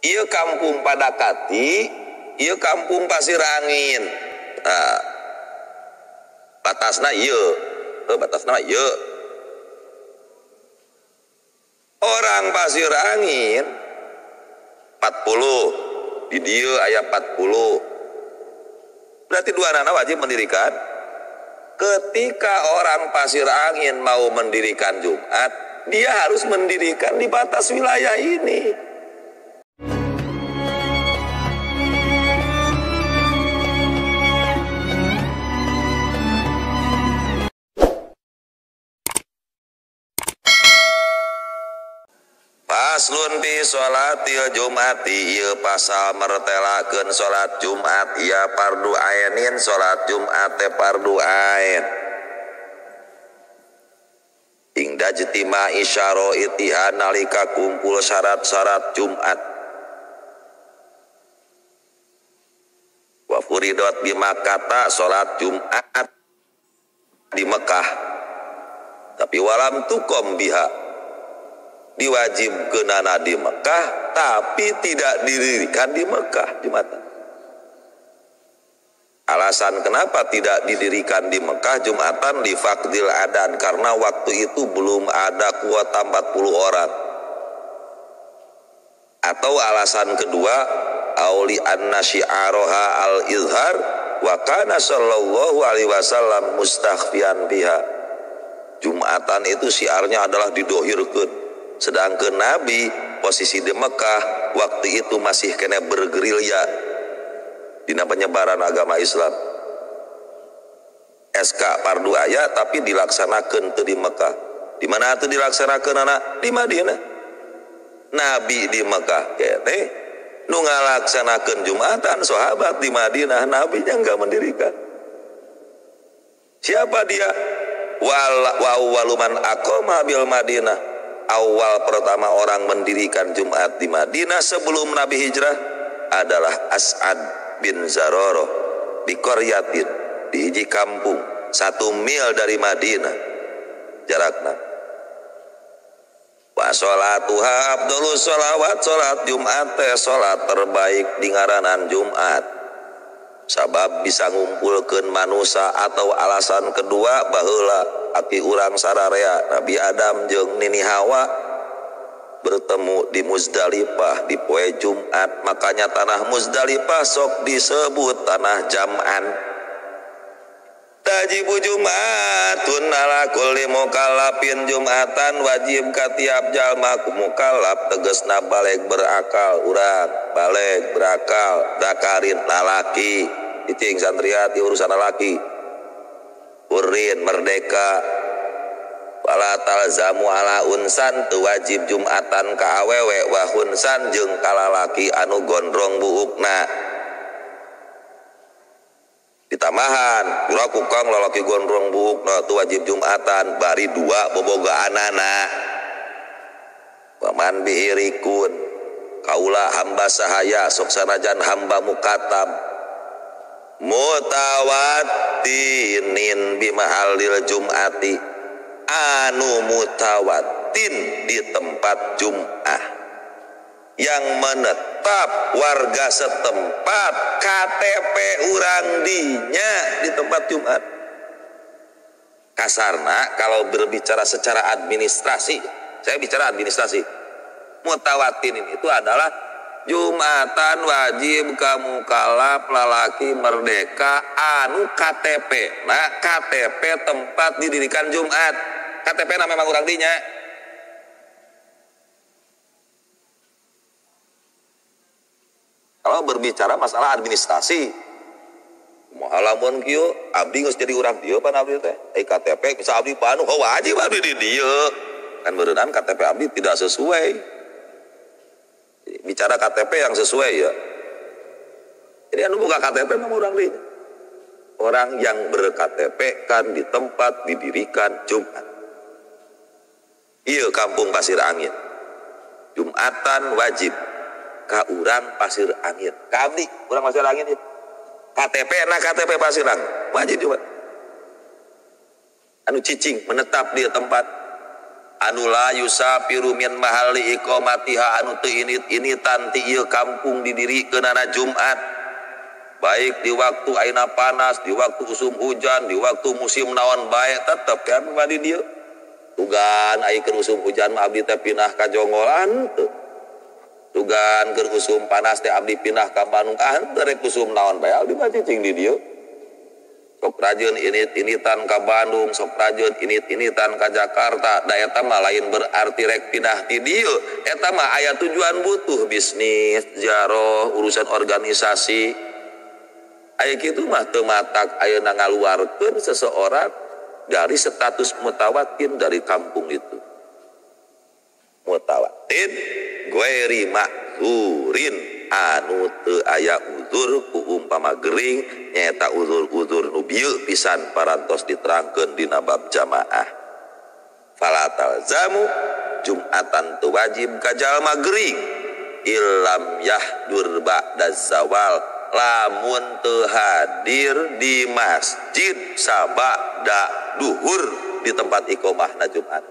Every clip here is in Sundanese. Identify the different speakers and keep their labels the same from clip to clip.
Speaker 1: Ieu kampung Padakati, ieu kampung Pasir Angin. Nah, batasna ieu, batasna ieu. Orang Pasir Angin 40, di dieu aya 40. Berarti dua anak wajib mendirikan. Ketika orang Pasir Angin mau mendirikan Jumat, dia harus mendirikan di batas wilayah ini. Faslun fi sholatil jum'ati, ieu pasal mertelakeun salat Jumat, ieu fardu ainin, salat Jumat teh fardu ain. Ingda jtima'i syara'itiha nalika kumpul syarat-syarat Jumat. Wa furidot bi Makkah, salat Jumat di Mekah. Tapi walam tukom biha, diwajibkeunana di Mekah tapi tidak didirikan di Mekah Jumatan. Alasan kenapa tidak didirikan di Mekah Jumatan di faqdil adan, karena waktu itu belum ada kuota 40 orang. Atau alasan kedua, auli anna syi'aroha al-izhar wa kana sallallahu alaihi wasallam mustakhfian biha. Jumatan itu syiarnya adalah didohirkeun. Sedangkan Nabi posisi di Mekah waktu itu masih kena bergerilya dina penyebaran agama Islam. SK fardu aya tapi dilaksanakan teu di Mekah. Di mana itu dilaksanakan anak? Di Madinah. Nabi di Mekah kene nu ngalaksanakeun Jumatan sahabat di Madinah, nabinya enggak mendirikan. Siapa dia? Wa awwaluman aqama bil Madinah. Awal pertama orang mendirikan Jumat di Madinah sebelum Nabi hijrah adalah As'ad bin Zaroroh di Qaryatin, di hiji kampung 1 mil dari Madinah jarakna. Wa sholatuha afdhalus sholawat, sholat Jumat teh sholat terbaik di ngaranan Jumat. Sabab bisa ngumpulkeun manusia. Atau alasan kedua, baheula aki urang sararea Nabi Adam jeung Nini Hawa bertemu di Muzdalifah di poe Jumat, makanya tanah Muzdalifah sok disebut tanah jam'an. Tajibu Jumatun ala kulli mukallafin, Jumatan wajib ka tiap jalma ku mukallaf, tegasna baleg berakal, urang baleg berakal, dakarin lalaki, cicing santriati urusan lalaki, urin merdeka. Wala talzamu ala unsan, teu wajib Jumatan ka awewe, wa hunsan jeung ka lalaki anu gondrong buukna. Ditambahan, kula kukang lalaki gondrong buukna teu wajib Jumatan, bari dua bobogaanana. Waman bihirikun, kaula hamba sahaya sok sanajan hamba mukatab mutawatinin bimahalil Jumati, anu mutawatin di tempat Jum'ah, yang menetap warga setempat, KTP urang dinya di tempat Jumat. Kasarna kalau berbicara secara administrasi, saya bicara administrasi, mutawatin itu adalah Jumatan wajib kamu kalap lalaki merdeka anu KTP. Nah, KTP tempat didirikan Jumat. KTP nah memang urang dinya. Kalau berbicara masalah administrasi, lamun kieu abdi geus jadi urang dieu pan abdi teh. KTP bisa abdi panu, oh wajib abdi di dieu. Kan beureunan KTP abdi tidak sesuai. Bicara KTP yang sesuai ya. Jadi anu buka KTP memang orang dinya. Orang yang ber-KTP kan di tempat didirikan Jumat. Iya kampung Pasir Angin. Jumatan wajib ka urang Pasir Angin. Ka abdi urang Pasir Angin ya. KTP nah KTP Pasir Angin wajib Jumat. Anu cicing menetap di tempat. Anu la yusafiru min mahalli iqamatiha anu teu init-initan ti ieu kampung didirikeunana Jumat. Baik di waktu aina panas, di waktu usum hujan, di waktu musim naon bae tetep kan di dieu. Tugan ai keur usum hujan mah abdi teh pindah ka Jongolan teu. Tugan keur usum panas teh abdi pindah ka Bandung ah teu rek usum naon bae abdi mah cicing di dieu. Sok rajeun init-initan ka Bandung, sok rajeun init-initan ka Jakarta. Da eta mah lain berarti rek pindah ti dieu. Eta mah aya tujuan butuh bisnis, ziarah, urusan organisasi. Aya kitu mah teu matak ayeuna ngaluarkeun seseorang dari status mutawatin dari kampung itu. Mutawatin ghairi ma'zurin anu teu aya uzur ku umpama gering nyaeta uzur-uzur nu bieu pisan parantos diterangkeun dina bab jamaah. Fala talzamu jumatan teu wajib ka jalma gering illam yahdur ba'da zawal lamun teu hadir di masjid sabada duhur di tempat iqamahna Jumat.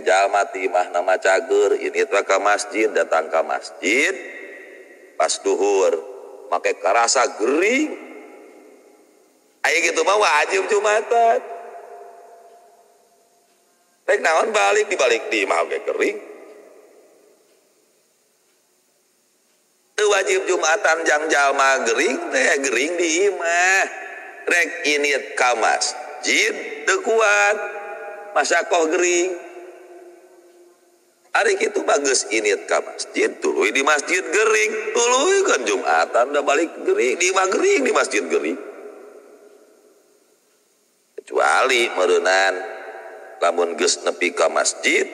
Speaker 1: Jalma ti imahna mah cager ini teh ka masjid, datang ka masjid pas duhur make karasa gering. Aya kitu mah wajib Jumatan. Rek naon balik dibalik di imah oge gering. Teu wajib Jumatan jang jalma gering teh gering di imah. Rek init ka masjid teu kuat masakoh gering. Ari kitu bagus init ka masjid tuluy di masjid gering tuluy kan Jumatan da balik gering di imah gering di masjid gering. Kecuali meureunan lamun geus nepi ka masjid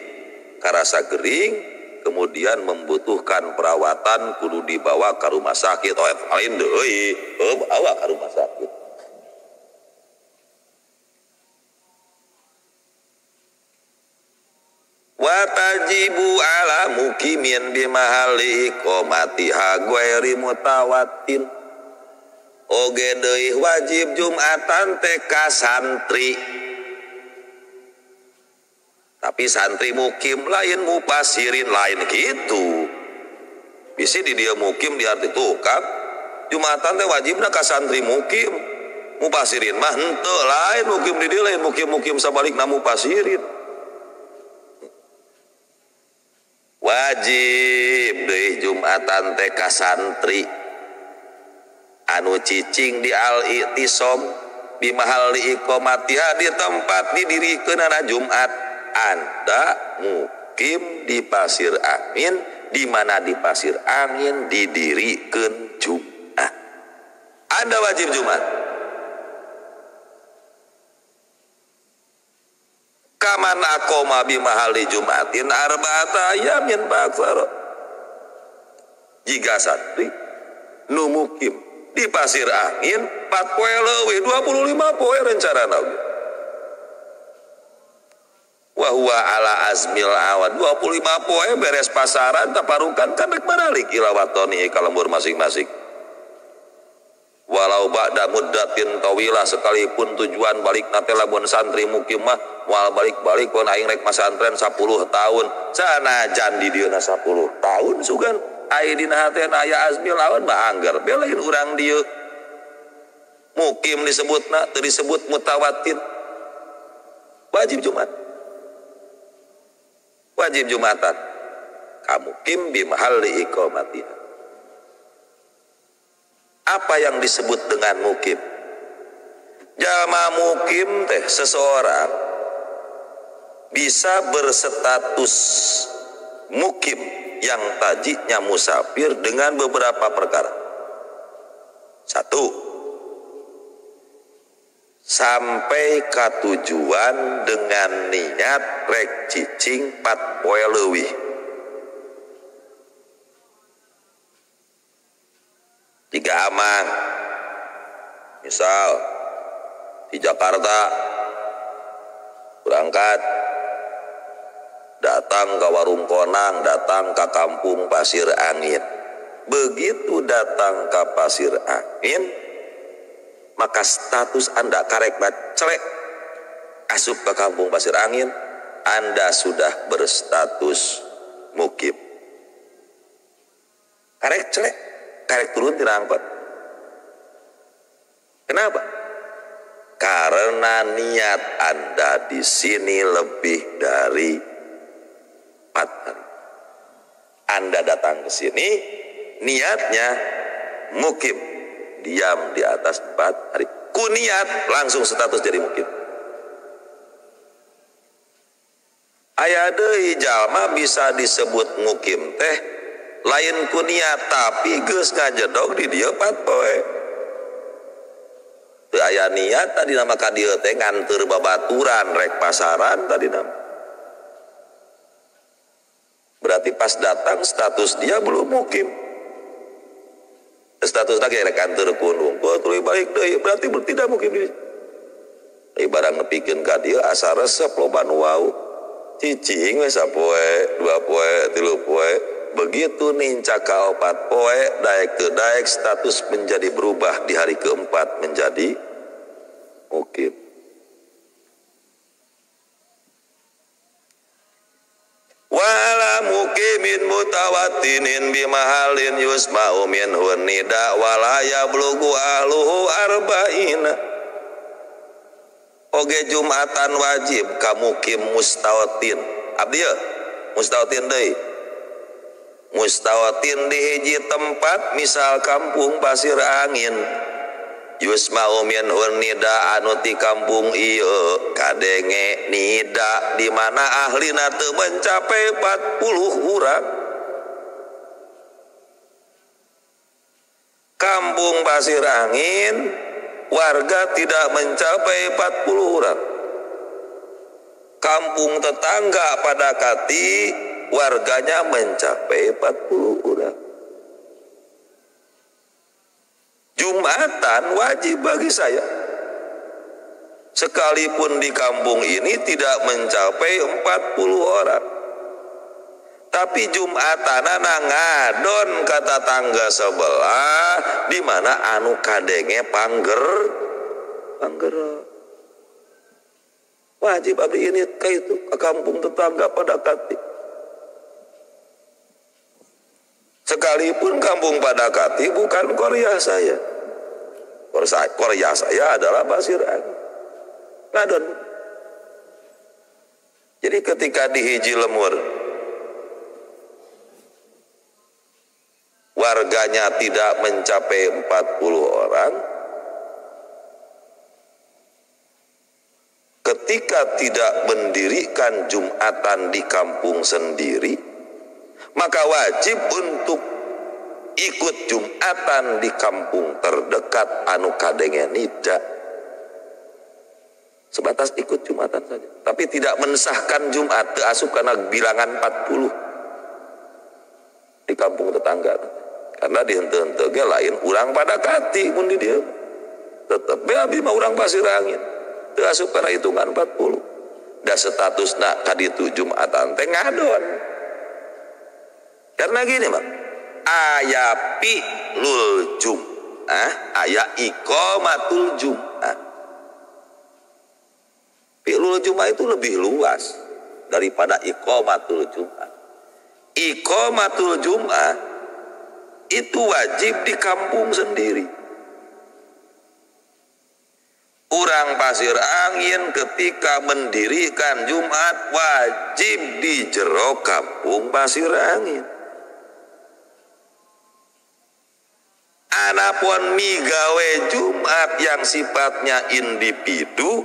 Speaker 1: karasa gering kemudian membutuhkan perawatan kudu dibawa ke rumah sakit. Oh lain deui, bawa ke rumah sakit. Watajibu ala mukimin bimahali iqamatiha ghairi mutawatin. Oge deui wajib Jumatan teh ka santri. Tapi santri mukim lain mupasirin lain gitu. Bisi di dia mukim di arti tuh kan Jumatan teh wajibna ka santri mukim. Mupasirin mah henteu lain mukim di dia lain mukim-mukim sabalikna mupasirin. Wajib deui Jumatan teh ka santri anu cicing di al-i'tisom bi mahalli iqamatiha di tempat didirikeunana Jumat. Anda mukim di Pasir Angin, di mana di Pasir Angin didirikeun Jumat. Anda wajib Jumat. Kaman akoma bi mahalli Jumatin arba'ata ayamin ba'aksara. Jika santri nu mukim di Pasir Angin 4 poe leuwih 25 poe rencanana. Wa huwa ala azmil awan 25 poe beres pasaran taparukan kan rek baralik ila watoni ka lembur masing-masing. Walau ba'da muddatin tawilah sekalipun tujuan balik nate lamun santri mukim mah moal balik-balik pun aing rek masantren 10 tahun sanajan di dieuna 10 tahun sugan ai dina hatena aya azmil awan mah angger belain urang dieu mukim disebutna teu disebut mutawatin. Wajib Jumat. Wajib Jumatan kamukim bi mahalli iqamatiha. Apa yang disebut dengan mukim? Jalma mukim teh seseorang bisa berstatus mukim yang tadinya musafir dengan beberapa perkara. Satu, sampai ke tujuan dengan niat rek cicing 4 poe leuwih. Tiga amang, misal di Jakarta berangkat datang ke warung Konang, datang ke kampung Pasir Angin. Begitu datang ke Pasir Angin, maka status Anda karek celek asup ke kampung Pasir Angin, Anda sudah berstatus mukim. Karek celek, karek turun tidak angkot. Kenapa? Karena niat Anda di sini lebih dari 4 hari. Anda datang ke sini niatnya mukim, diam di atas 4 hari. Ku niat langsung status jadi mukim. Aya deui jalma bisa disebut mukim teh lain ku niat tapi geus ngajedog di dieu 4 poe. Teu aya niat tadi nama ka dieu teh nganteur babaturan rek pasaran tadi nama. Berarti pas datang status dia belum mukim. Status lagi rek kantor kun wungkul tuluy balik deui berarti tidak mukim di. Barang nepikeun ka dieu asa resep loba nu wau. Cicing we sapoe, 2 poe, 3 poe. Begitu nincak ka 4 poe, daek teu daek status menjadi berubah di hari keempat menjadi mukim. Wala mukimin mutawatinin bimahalin yusma'u minhu nida wala yablughu ahluhu arba'ina. Oge Jumatan wajib ka mukim mustawatin. Abdi ye mustawatin deui. Mustawatin di hiji tempat misal kampung Pasir Angin. Yusma'u minhu nida anu ti kampung ieu kadenge nida di mana ahlina teu mencapai 40 urang. Kampung Pasir Angin warga tidak mencapai 40 orang. Kampung tetangga pada Kati warganya mencapai 40 orang. Jumatan wajib bagi saya. Sekalipun di kampung ini tidak mencapai 40 orang. Tapi Jumatanana ngadon kata tangga sebelah di mana anu kadenge pangger. Wajib abdi ini ke itu ke kampung tetangga pada Kati. Sekalipun kampung pada Kati bukan Korea saya. Korea saya adalah Pasir Angin. Ngadon. Jadi ketika di hiji lemur warganya tidak mencapai 40 orang, ketika tidak mendirikan Jumatan di kampung sendiri, maka wajib untuk ikut Jumatan di kampung terdekat anu kadenge nida. Sebatas ikut Jumatan saja, tapi tidak mensahkan Jumat teu asup karena bilangan 40 di kampung tetangga. Karena di henteu-henteu ge lain urang pada Kati mun di dieu. Tetep be abdi mah urang Pasir Angin. Teu asup kana hitungan 40. Da statusna ka ditu Jumatan teh ngadon. Karena gini, Bang. Aya fi'lul jum'ah, aya iqamatul jum'ah. Fi'lul jum'ah itu lebih luas daripada iqamatul jum'ah. Iqamatul jum'ah itu wajib di kampung sendiri. Urang Pasir Angin ketika mendirikan Jumat wajib di jero kampung Pasir Angin. Anapun migawe Jumat yang sifatnya individu,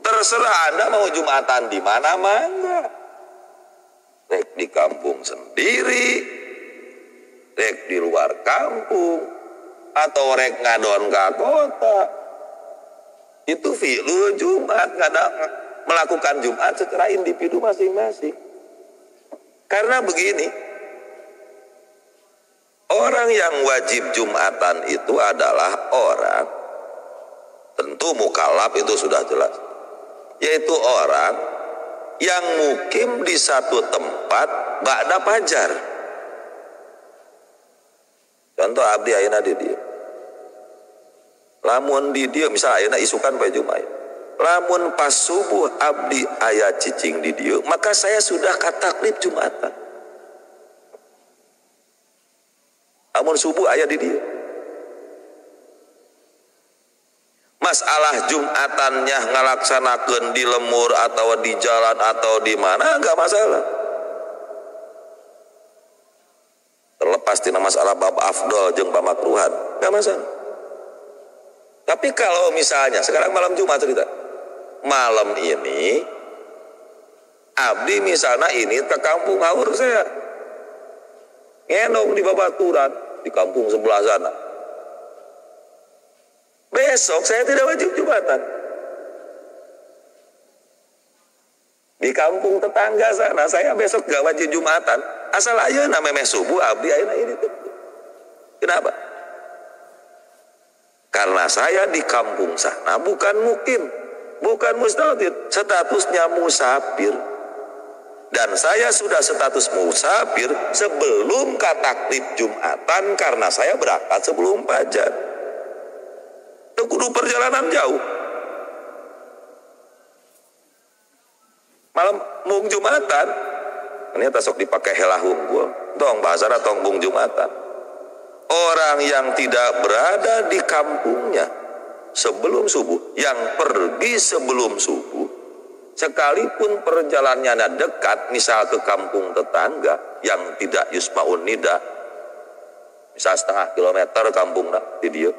Speaker 1: terserah Anda mau Jumatan di mana-mana. Rek di kampung sendiri, rek di luar kampung, atau rek ngadon ke kota. Itu fi'lul Jumat, kadang melakukan Jumat secara individu masing-masing. Karena begini, orang yang wajib Jumatan itu adalah orang, tentu mukallaf itu sudah jelas, yaitu orang yang mukim di satu tempat ba'da fajar. Contoh abdi ayeuna di dieu. Lamun di dieu misal ayeuna isukan poe Jumat. Lamun pas subuh abdi aya cicing di dieu, maka saya sudah kataklif Jumatan. Lamun subuh aya di dieu. Masalah Jumatannya ngalaksanakeun di lemur atau di jalan atau di mana enggak masalah. Terlepas tina masalah bab afdol jeung bab makruhan, enggak masalah. Tapi kalau misalnya sekarang malam Jumat cerita, malam ini abdi misalnya ini ke kampung Haur saya ngenong di babaturan di kampung sebelah sana. Besok saya tidak wajib Jumatan. Di kampung tetangga sana saya besok gak wajib Jumatan. Asal ayeuna memeh subuh abdi ayeuna ini tuh. Kenapa? Karena saya di kampung sana bukan mukim, bukan mustautin, statusnya musafir. Dan saya sudah status musafir sebelum kataklif Jumatan karena saya berangkat sebelum fajar. Kudu perjalanan jauh. Malam mung Jumatan, ini sok dipakai helah unggul. Tong bahasa tong mung Jumatan. Orang yang tidak berada di kampungnya sebelum subuh, yang pergi sebelum subuh, sekalipun perjalanannya dekat, misal ke kampung tetangga yang tidak yusmaun nida, misal setengah kilometer kampung di dia.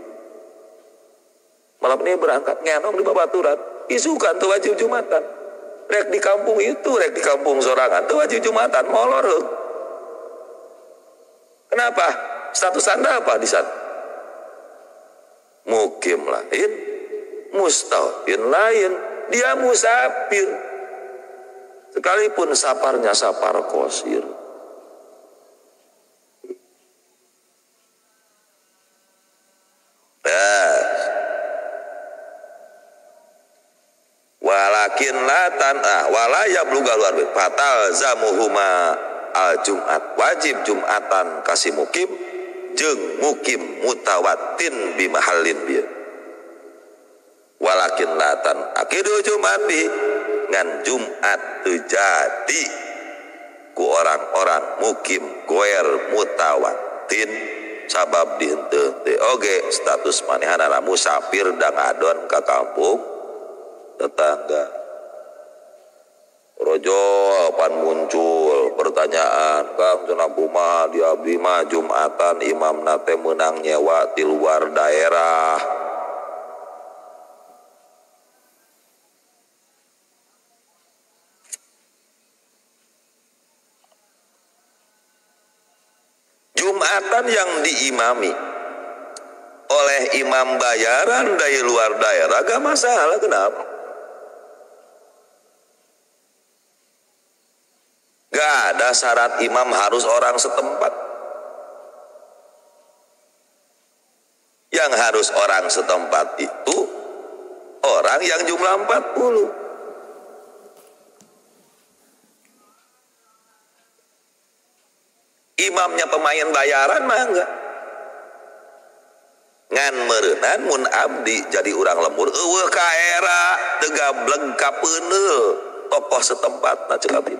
Speaker 1: Malam ini berangkat ngenong di babaturan, isukan tuh wajib Jumatan. Rek di kampung itu, rek di kampung sorangan tuh wajib Jumatan, molor. Kenapa? Status Anda apa di sana? Mukim lain, mustautin lain, dia musafir. Sekalipun saparnya sapar kosir. Nah, walakin latan wala yablugal warbi fatal zamuhuma al Jumat, wajib Jumatan kasih mukim jeung mukim mutawatin bimahallin bieu. Walakin latan akidu Jumat bi ngan Jumat teu jadi ku orang-orang mukim goer mutawatin sabab dihenteu teh oge status manehanana musafir da ngadon ka kampung tetangga. Rojo pan muncul pertanyaan, Kang cenah kumaha di abdi mah Jumatan imamna teh meunang nyewa ti luar daerah. Jumatan yang diimami oleh imam bayaran dari luar daerah gak masalah, kenapa? Gak ada syarat imam harus orang setempat. Yang harus orang setempat itu orang yang jumlah 40. Imamnya pemain bayaran mah enggak. Ngan meureunan mun abdi jadi urang lembur eueuh ka era teu gableng ka peuneu tokoh setempat na ceuk abdi.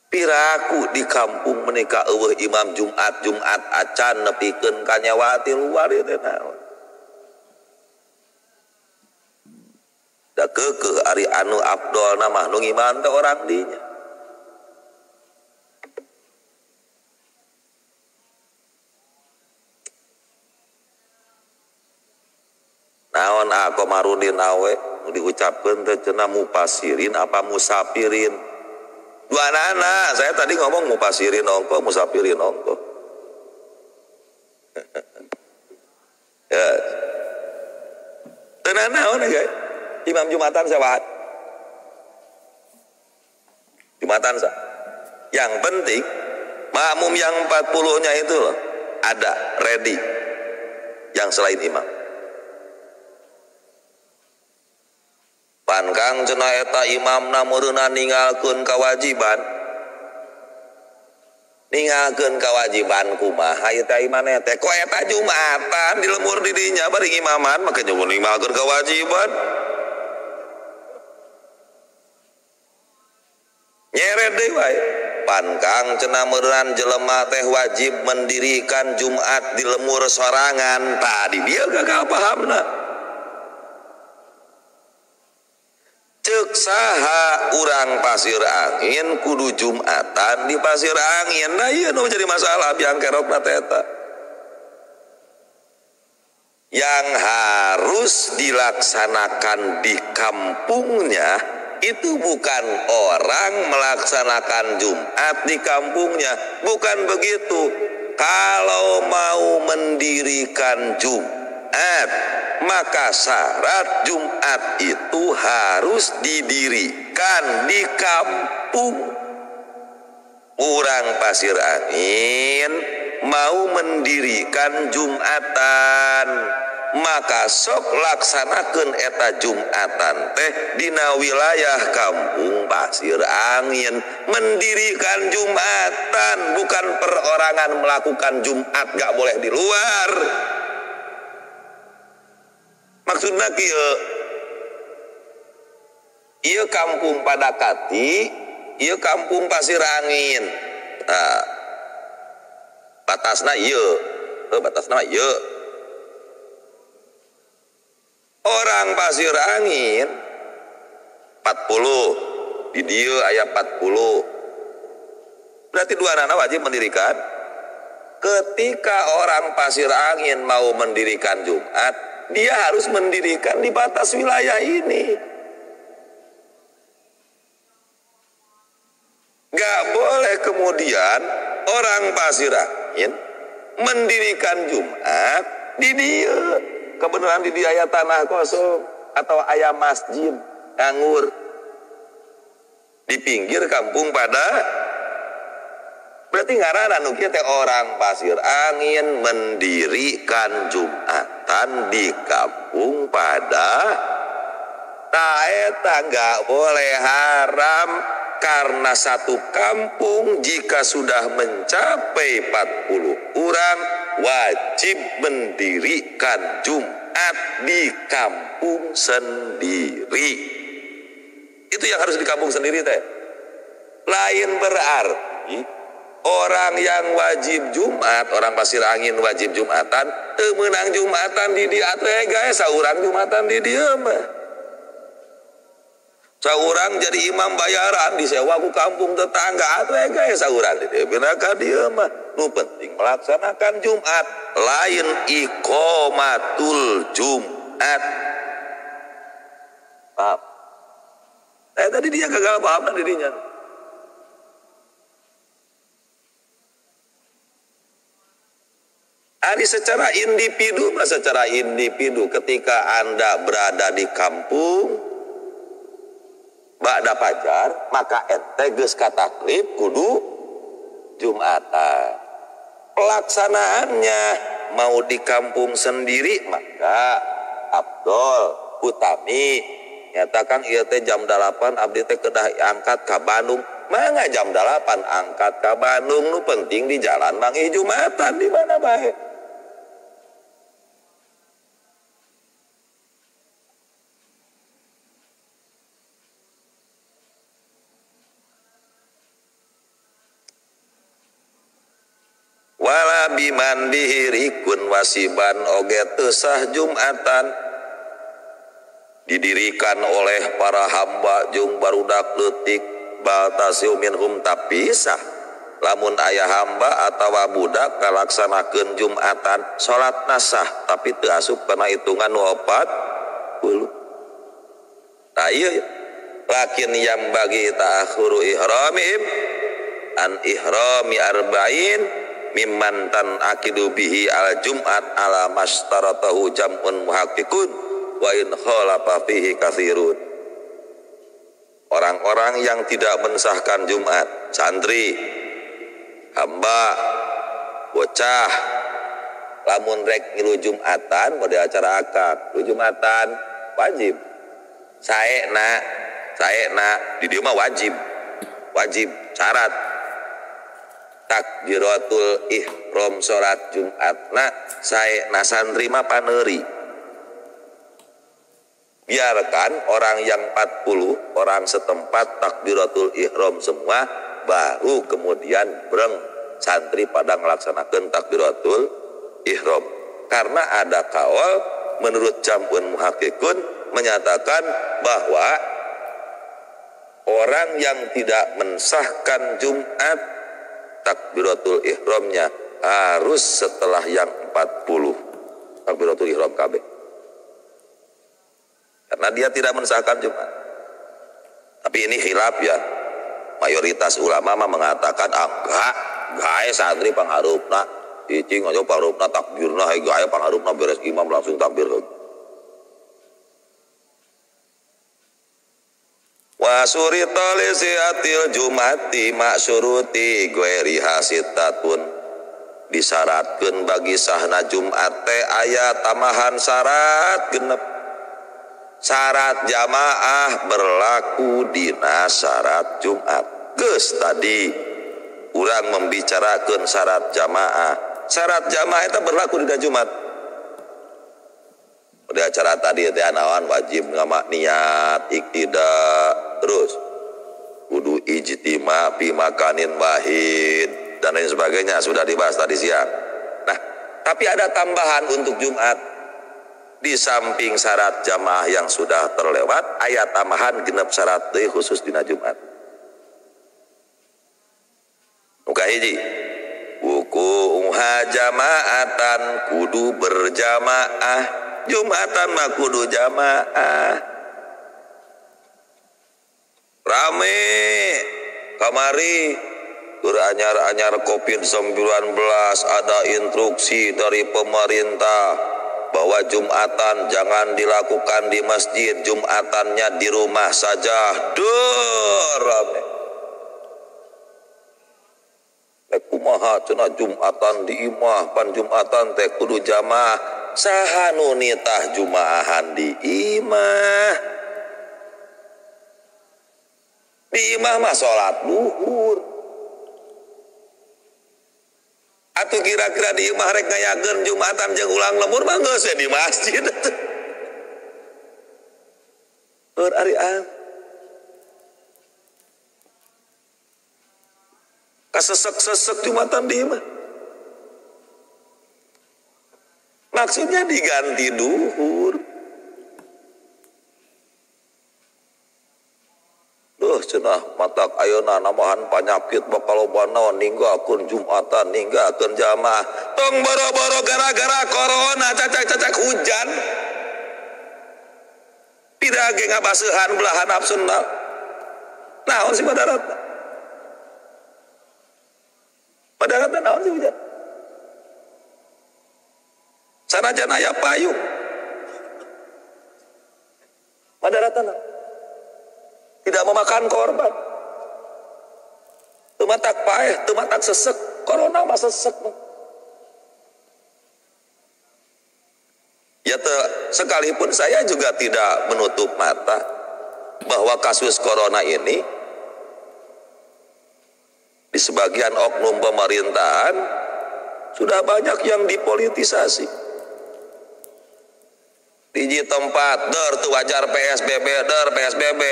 Speaker 1: Piraku di kampung menika eueuh imam Jumat Jumat acan nepikeun ka nyawa ti luar ieu teh naon. Da keukeuh ari anu afdolna mah nu ngiman teh orang dinya. Naon Komarudin awe diucapkeun teh cenah mupasirin apa musafirin. Dua anak, saya tadi ngomong mupasirin ongko, musafirin ongko. Ya. Tenang naon guys. Imam Jumatan siapa? Jumatan sa. Yang penting makmum yang 40-nya itu loh ada ready yang selain imam. Pankang cenah eta imamna meureunna ninggalkeun kewajiban. Ninggalkeun kewajiban kumaha ieu teh maneh teh ko eta Jumatan di lemur di dinya bari ngimaman make ninggalkeun kewajiban. Nyeret deui wae. Pankang cenah meureun jelema teh wajib mendirikan Jumat di lemur sorangan. Tadi dia gagal pahamna. Ceuk saha urang Pasir Angin kudu Jumatan di Pasir Angin. Nah ieu nu jadi masalah biang kerokna teh eta. Yang harus dilaksanakan di kampungnya itu bukan orang melaksanakan Jumat di kampungnya, bukan begitu. Kalau mau mendirikan Jumat, maka syarat Jumat itu harus didirikan di kampung. Orang Pasir Angin mau mendirikan Jumatan, maka sok laksanakeun eta Jumatan teh dina wilayah kampung Pasir Angin. Mendirikan Jumatan bukan perorangan melakukan Jumat, gak boleh di luar. Maksudna kieu, ieu kampung Padakati, ieu kampung Pasir Angin. Nah, batasna ieu, batasna ieu. Orang Pasir Angin 40, di dieu aya 40. Berarti dua anak wajib mendirikan. Ketika orang Pasir Angin mau mendirikan Jumat, dia harus mendirikan di batas wilayah ini. Gak boleh kemudian orang Pasir Angin mendirikan Jumat di dia. Kebenaran di dia aya tanah kosong atau aya masjid nganggur di pinggir kampung pada. Berarti ngaranna nu kieu teh orang Pasir Angin mendirikan Jumatan di kampung pada. Tah eta nggak boleh, haram, karena satu kampung jika sudah mencapai 40 orang wajib mendirikan Jumat di kampung sendiri. Itu yang harus di kampung sendiri teh. Lain berarti orang yang wajib Jumat, orang Pasir Angin wajib Jumatan, teu meunang Jumatan di dieu atuh guys, saurang Jumatan di dieu mah. Saurang jadi imam bayaran disewa ku kampung tetangga atuh guys, saurang di dieu bina ka dieu mah. Nu penting melaksanakan Jumat, lain iqamatul Jumat. Paham? Tadi dia gagal paham dirinya. Ari secara individu, secara individu ketika Anda berada di kampung ba'da fajar, maka ente geus kataklif kudu Jumatan. Pelaksanaannya mau di kampung sendiri maka Abdul utami nyatakan ieu teh jam 8 abdi teh kedah angkat ka Bandung. Mangga jam 8 angkat ka Bandung, nu penting di jalan manggih Jumatan di mana bae. Wala biman bihirikun wasiban oge teu sah Jumatan. Didirikan oleh para hamba jeung barudak leutik baltasiu minhum tapi sah. Lamun aya hamba atawa budak kalaksanakeun Jumatan salatna sah tapi teu asup kana hitungan nu 40. Tah ieu lakin yang bagi ta'akhuru ihramihim an ihrami arba'in mimman tan akidu bihi al Jumat ala mastaratahu jam'un muhaqqiqun wa in khalafa fihi katsirun. Orang-orang yang tidak mensahkan Jumat, santri, hamba, bocah, lamun rek ngilu Jumatan model acara akad, lu Jumatan wajib. Saena di dieu mah wajib. Wajib syarat. Takbiratul ihram salat Jumatna saena santri mah paneuri. Biarkan orang yang 40 orang setempat takbiratul ihram semua, baru kemudian breng santri pada ngelaksanakan takbiratul ihram. Karena ada kaul menurut Jam'un Muhaqqiqun menyatakan bahwa orang yang tidak mensahkan Jumat takbiratul ihramnya harus setelah yang 40 takbiratul ihram KB. Karena dia tidak mensahkan Jumat. Tapi ini khilaf ya. Mayoritas ulama mah mengatakan ah enggak, gae santri pangharupna cicing aja pangharupna takbirna gae pangharupna beres imam langsung takbir. Wa surita li siatil jumati maksuruti ghairi hasitatun. Disyaratkeun bagi sahna Jumat teh aya tambahan syarat genep. Syarat jamaah berlaku dina syarat Jumat. Geus tadi urang membicarakeun syarat jamaah. Syarat jamaah itu berlaku dina Jumat. Udah acara tadi teh anawan wajib ngamak niat iktida terus kudu ijtima fi makanin wahid dan lain sebagainya sudah dibahas tadi siang. Nah, tapi ada tambahan untuk Jumat. Di samping syarat jamaah yang sudah terlewat, ayat tambahan genep syarat deui khusus dina Jumat. Nu kahiji, wuku'uha jamaatan kudu berjamaah. Jumatan mah kudu jamaah. Rame kamari beranyar-anyar Covid-19 ada instruksi dari pemerintah bahwa Jumatan jangan dilakukan di masjid, Jumatannya di rumah saja. Duh, rame. Kumaha cenah Jumatan di imah, pan Jumatan teh kudu jamaah. Saha nu nitah jumaahan di imah? Di imah mah salat duhur. Atuh kira-kira di imah rek ngayakeun Jumatan jeung ulang lembur mah geus we di masjid atuh. Heur ari am. Kasesek-sesek Jumatan di imah. Maksudnya diganti duhur. Duh cenah matak ayeuna nambahan panyakit bakal loba naon ninggalkeun Jumatan, ninggalkeun jamaah. Tong boro-boro gara-gara corona cacak-cacak hujan. Tidak ge ngabaseuhan belahan absena. Naon sih madaratna? Madaratna naon sih hujan? Sanajan aya payung. Madaratna tidak memakan korban. Teu matak paeh, teu matak sesek. Corona mah sesek. Ya sekalipun saya juga tidak menutup mata bahwa kasus corona ini di sebagian oknum pemerintahan sudah banyak yang dipolitisasi. Di tempat der tuh wajar PSBB, der PSBB.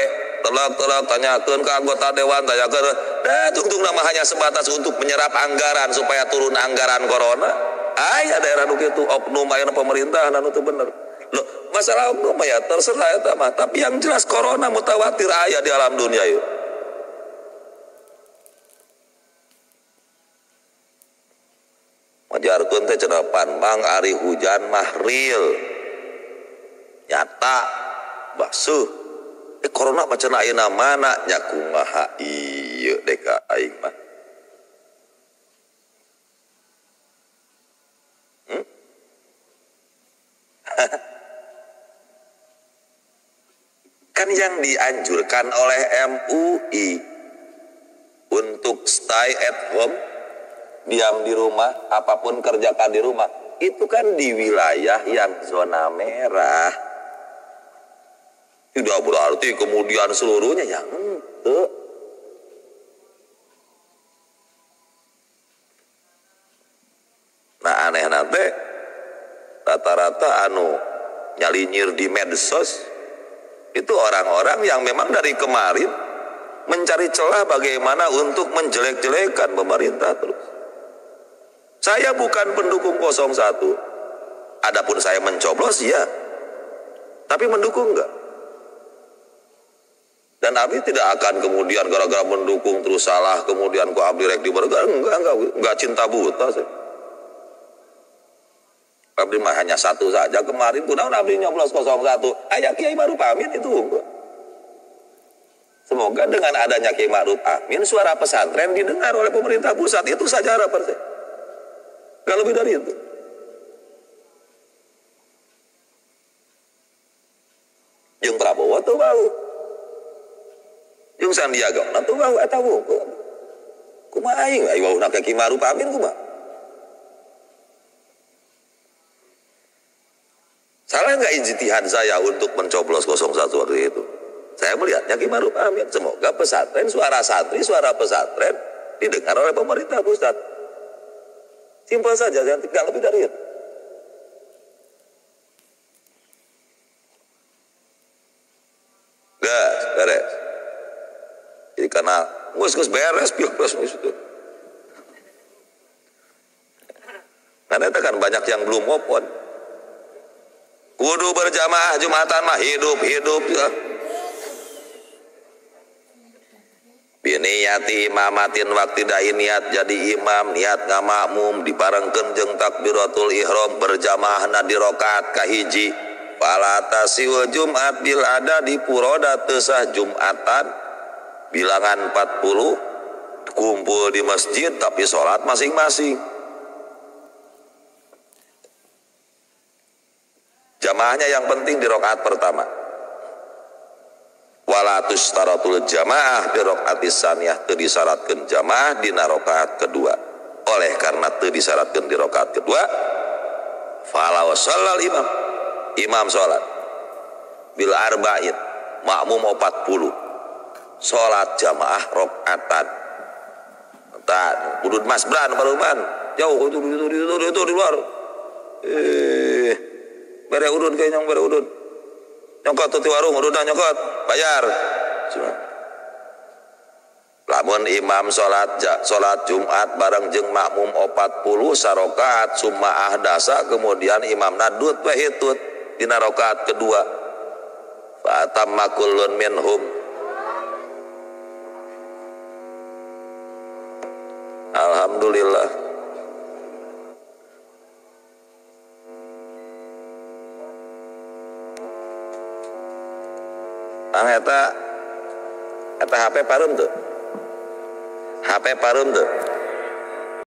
Speaker 1: Telak-telak tanyakeun ke anggota dewan, tanyakeun. Dah tungtung nama hanya sebatas untuk menyerap anggaran supaya turun anggaran corona. Aya daerah nu kitu oknum ayeuna pemerintahan anu teu bener. Loh, masalah oknum ya terserah eta mah, tapi yang jelas corona mutawatir aya di alam dunia yeuh. Majarkeun teh cenah pan mang ari hujan mah real. Nyata basuh. Corona mah cenah ayeuna mana nya kumaha ieu deka aing mah. Kan yang dianjurkan oleh MUI untuk stay at home, diam di rumah, apapun kerjakan di rumah, itu kan di wilayah yang zona merah. Tidak berarti kemudian seluruhnya ya ente. aneh nate rata-rata anu nyalinyir di medsos itu orang-orang yang memang dari kemarin mencari celah bagaimana untuk menjelek-jelekan pemerintah terus. Saya bukan pendukung 01. Adapun saya mencoblos ya, tapi mendukung enggak. Dan Abdi tidak akan kemudian gara-gara mendukung terus salah kemudian kok Abdi rek dibergar, enggak cinta buta sih. Abdi mah hanya satu saja kemarin kunaon Abdi nyoblos 01. Aya Kiai Ma'ruf Amin itu. Semoga dengan adanya Kiai Ma'ruf Amin suara pesantren didengar oleh pemerintah pusat, itu saja harapan saya. Enggak lebih dari itu. Jeung Prabowo tuh bau. Jeung Sandiaga Uno tuh bau eta wungkul. Kumaha aing aing wauhna ka Ki Ma'ruf Amin kumaha? Salah nggak ijtihad saya untuk mencoblos 01 waktu itu? Saya melihatnya Ki Ma'ruf Amin. Semoga pesantren, suara santri, suara pesantren didengar oleh pemerintah pusat. Simpel saja, jangan tidak lebih dari itu. Gas, beres. Jadi karena gus beres pilpres itu. Karena itu kan banyak yang belum move on. Kudu berjamaah Jumatan mah hidup-hidup ya. Biniyati imamatin waktu dai niat jadi imam niat ngamakmum dibarengkeun jeung takbiratul ihram berjamaahna di rakaat kahiji. Fala tasiul Jumat bil ada di puroda teu sah Jumatan bilangan 40 kumpul di masjid tapi sholat masing-masing. Jamaahnya yang penting di rakaat pertama. Wala tushtaratul jamaah bi rakaatis saniyah teu disyaratkeun jamaah dina rakaat kedua. Oleh karena teu disyaratkeun di rakaat kedua, fala shallal imam. Imam salat bil arba'in makmum 40 salat jamaah rakaatan. Tah udud Mas Bran baruman jauh itu di luar. Bere udud kayaknya bere udud. Nyokot tuh di warung ududna nyokot bayar. Lamun imam salat Jumat bareng jeung makmum 40 sarokaat summa ahdasa kemudian imamna dut we hitut dina rakaat kedua. Fa atamma kullun minhum. Alhamdulillah. Ang eta HP pareum teu? HP pareum teu?